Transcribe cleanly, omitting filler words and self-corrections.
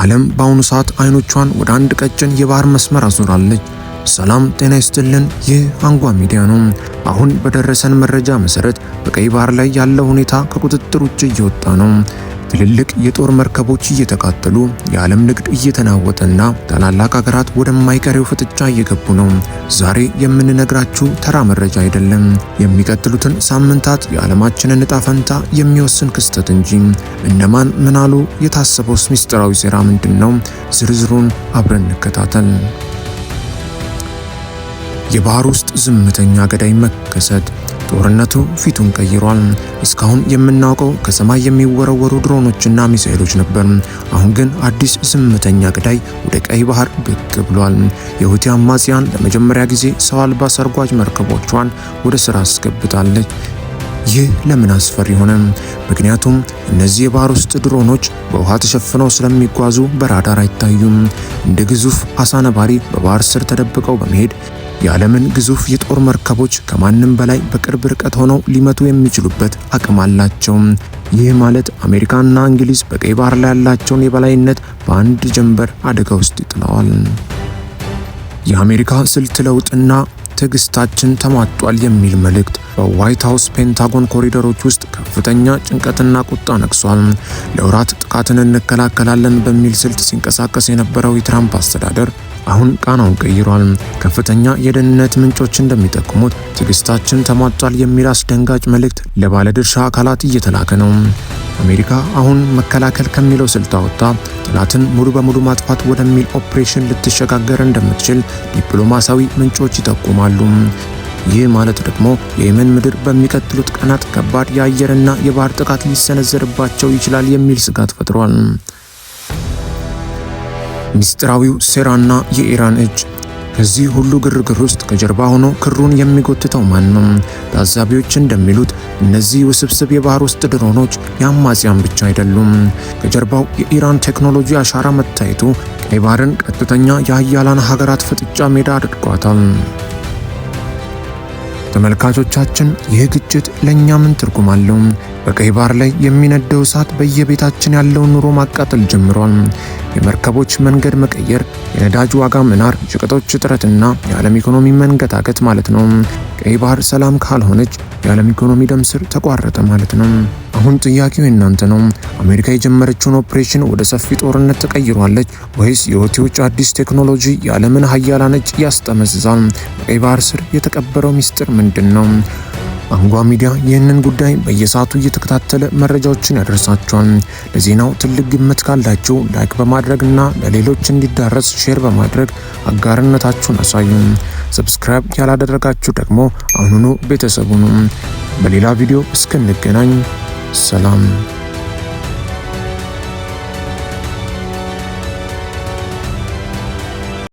ዓለም በአሁኑ ሰዓት አይኖቿን ወደ አንድ ቀጭን የባህር መስመር አዙራለች። ሰላም ጤና ይስጥልን። ይህ አንጓ ሚዲያ ነው። አሁን በደረሰን መረጃ መሰረት በቀይ ባህር ላይ ያለው ሁኔታ ከቁጥጥር ውጭ እየወጣ ነው። ትልልቅ የጦር መርከቦች እየተቃጠሉ፣ የዓለም ንግድ እየተናወጠና ታላላቅ ሀገራት ወደማይቀሬው ፍጥጫ እየገቡ ነው። ዛሬ የምንነግራችሁ ተራ መረጃ አይደለም፣ የሚቀጥሉትን ሳምንታት የዓለማችንን ዕጣ ፈንታ የሚወስን ክስተት እንጂ። እነማን ምን አሉ? የታሰበውስ ምስጢራዊ ሴራ ምንድን ነው? ዝርዝሩን አብረን እንከታተል። የባህር ውስጥ ዝምተኛ ገዳይ መከሰት። ጦርነቱ ፊቱን ቀይሯል። እስካሁን የምናውቀው ከሰማይ የሚወረወሩ ድሮኖችና ሚሳኤሎች ነበር። አሁን ግን አዲስ ዝምተኛ ገዳይ ወደ ቀይ ባህር ብቅ ብሏል። የሁቲ አማጽያን ለመጀመሪያ ጊዜ ሰው አልባ ሰርጓጅ መርከቦቿን ወደ ስራ አስገብታለች። ይህ ለምን አስፈሪ ሆነ? ምክንያቱም እነዚህ የባህር ውስጥ ድሮኖች በውሃ ተሸፍነው ስለሚጓዙ በራዳር አይታዩም። እንደ ግዙፍ አሳ ነባሪ በባህር ስር ተደብቀው በመሄድ የዓለምን ግዙፍ የጦር መርከቦች ከማንም በላይ በቅርብ ርቀት ሆነው ሊመቱ የሚችሉበት አቅም አላቸው። ይህ ማለት አሜሪካና እንግሊዝ በቀይ ባህር ላይ ያላቸውን የበላይነት በአንድ ጀንበር አደጋ ውስጥ ይጥለዋል። የአሜሪካ ስልት ለውጥና ትዕግስታችን ተሟጧል የሚል መልእክት። በዋይት ሃውስ ፔንታጎን ኮሪደሮች ውስጥ ከፍተኛ ጭንቀትና ቁጣ ነግሷል። ለወራት ጥቃትን እንከላከላለን በሚል ስልት ሲንቀሳቀስ የነበረው የትራምፕ አስተዳደር አሁን ቃናውን ቀይሯል። ከፍተኛ የደህንነት ምንጮች እንደሚጠቁሙት ትዕግስታችን ተሟጧል የሚል አስደንጋጭ መልእክት ለባለድርሻ አካላት እየተላከ ነው። አሜሪካ አሁን መከላከል ከሚለው ስልት አወጣ ጠላትን ሙሉ በሙሉ ማጥፋት ወደሚል ኦፕሬሽን ልትሸጋገር እንደምትችል ዲፕሎማሲያዊ ምንጮች ይጠቁማሉ። ይህ ማለት ደግሞ የየመን ምድር በሚቀጥሉት ቀናት ከባድ የአየርና የባህር ጥቃት ሊሰነዘርባቸው ይችላል የሚል ስጋት ፈጥሯል። ሚስጥራዊው ሴራና የኢራን እጅ። ከዚህ ሁሉ ግርግር ውስጥ ከጀርባ ሆኖ ክሩን የሚጎትተው ማን ነው? ታዛቢዎች እንደሚሉት እነዚህ ውስብስብ የባህር ውስጥ ድሮኖች የአማጽያን ብቻ አይደሉም። ከጀርባው የኢራን ቴክኖሎጂ አሻራ መታየቱ ቀይ ባህርን ቀጥተኛ የሀያላን ሀገራት ፍጥጫ ሜዳ አድርጓታል። ተመልካቾቻችን፣ ይህ ግጭት ለእኛ ምን ትርጉም አለው? በቀይ ባህር ላይ የሚነደው እሳት በየቤታችን ያለውን ኑሮ ማቃጠል ጀምሯል። የመርከቦች መንገድ መቀየር፣ የነዳጅ ዋጋ መናር፣ የሸቀጦች እጥረትና የዓለም ኢኮኖሚ መንገታገት ማለት ነው። ቀይ ባህር ሰላም ካልሆነች የዓለም ኢኮኖሚ ደም ስር ተቋረጠ ማለት ነው። አሁን ጥያቄው የእናንተ ነው። አሜሪካ የጀመረችውን ኦፕሬሽን ወደ ሰፊ ጦርነት ተቀይሯለች ወይስ የሁቲዎች አዲስ ቴክኖሎጂ የዓለምን ሀያላን እጅ ያስጠመዝዛል? በቀይ ባህር ስር የተቀበረው ሚስጥር ምንድን ነው? አንጓ ሚዲያ ይህንን ጉዳይ በየሰዓቱ እየተከታተለ መረጃዎችን ያደርሳችኋል። ለዜናው ትልቅ ግምት ካላችሁ like በማድረግና ለሌሎች እንዲዳረስ share በማድረግ አጋርነታችሁን አሳዩ። Subscribe ያላደረጋችሁ ደግሞ አሁኑኑ ቤተሰብ ሁኑ። በሌላ ቪዲዮ እስክንገናኝ ሰላም።